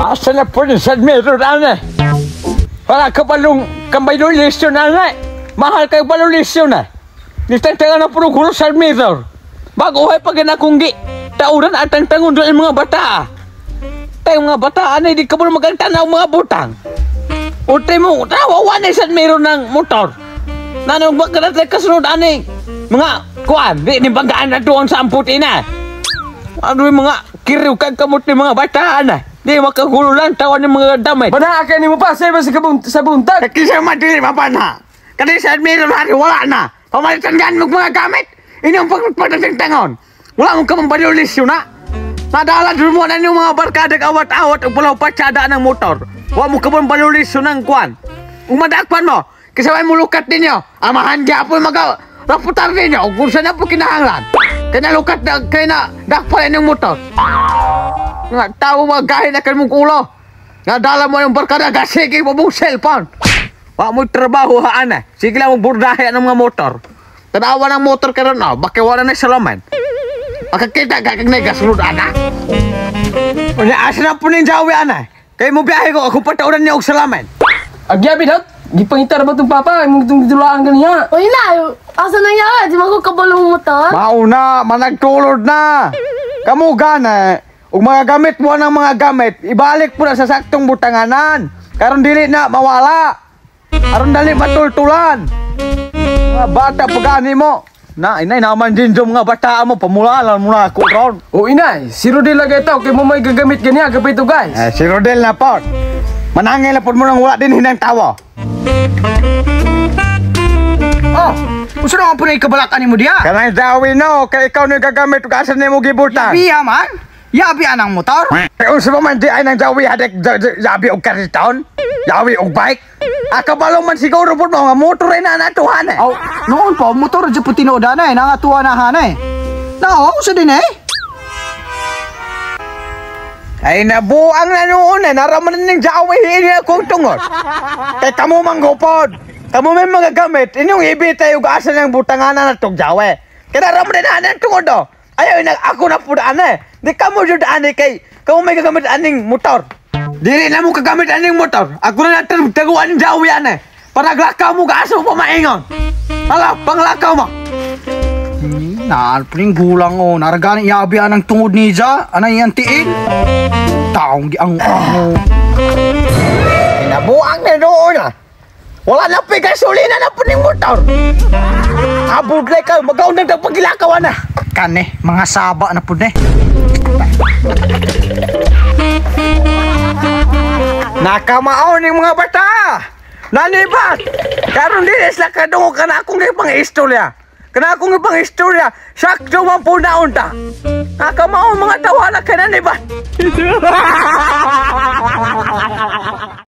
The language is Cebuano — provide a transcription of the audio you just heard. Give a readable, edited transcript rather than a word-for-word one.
Asa na po ni San Meron, ane? Wala ka balong kambayulisyon, ane. Mahal kayo balulisyon, eh. Nitangtangan na po ng San Meron. Bago ay pag ginakunggi, tauran at tangtangon doon ang mga bata. Tayo mga bata, ane, di ka mo magantanaw mga butang. Ute mo, tawawan na San Meron ng motor. Nanong ba ka natin kasunod, ane? Mga kuan, di ni banggaan na doon sa amputi na. Ano yung mga kiriw kag kamot ni mga bata, ane? Di makagulo lang tawan ng mga damit. Bana kay nimo pa sa sa buntag. Kisa man dili mapana. Kani sa admiral hari wala na. Pamalitan gan mo mga gamit. Inyong pagpagdating. Wala mong kamang yun na. Nadala dun mo na inyong mga barkada awat-awat o pulaw patsada ng motor. Wala mo kamang balulisyon ng kwan. Umadakpan mo. Kasi may mulukat ninyo. Amahan po mga raputar ninyo. Kung saan na po kinahanglan. Kaya nalukat na, kaya na dakpan inyong motor. Nga tao mga gahin na kanimong ulo. Nga dala mo yung barkada, gasige mo mong cellphone. Wa mo trabaho haan eh. Sige lang mong burdahe ang mga motor. Tanawa ng motor karon no, baki wala na salaman. Makakita ka kag nagasunod ana. Unya asa na po ning jawi ana. Kay mo biyahe ko ako patauran niya og salaman. Agyabi daw, gipangita ra ba tong papa imong itong gidulaan kaniya. Uy na, asa na yan? Di man ko kabalong motor? Mauna, managtulod na. Kamu gana, ug mga gamit mo ng mga gamit, ibalik po na sa saktong butanganan. Karon dili na mawala. Aron dali matultulan. Mga bata pagani mo. Na, inay naman din yung mga bata mo, pamulalan mo na ako ron. O inay, si Rodel lagay tao kay mo may gagamit ganiya gabay to guys. Eh, si Rodel na po. Manangil na po mo nang wala din hinang tawo. Oh, unsa na po na ikabalakan nimo diha? Kanang dawi no, kay ikaw ni gagamit ug asa nimo gibutang. Yabi man. Yabi anang motor. Kay unsa pa man di ay nang dawi hadek yabi og kariton? Yawi og bike? Akabalo man siguro po mo nga motor ay na natuhan eh. Aw, noon pa motor jud po tinuod na eh, nangatuwa na hanay. Nao, unsa din eh? Ay nabuang na noon eh, naraman ning jawi ini akong tungod. Kay kamo man gupod. Kamo may mga gamit, inyong ibitay ug asa nang butanganan na tong jawi. Kay naraman din ana tungod do. Ayaw na ako na pud ana eh. Di kamo jud ani kay kamo may gagamit aning motor. Dili na mo kagamit aning motor. Ako na taguan jawi ana. Para glakaw mo gaasa mo pa maingon. Hala, panglakaw mo. Naan po ning gulang oh, naragani yabi anang tungod niya, anay yan tiil. Taong gi ang ano. Nabuang na noon ah. Wala na pa gasolina na po ning motor. Abudlay ka, magaundang daw pagilakaw na. Kane, mga saba na pud eh. Nakamao ning mga bata. Nanibat. Karon dili sila kadungog kana akong ipang istorya. Kana akong ipang istorya, sakto man po na unta. Nakamao mga tawana kay nanibat.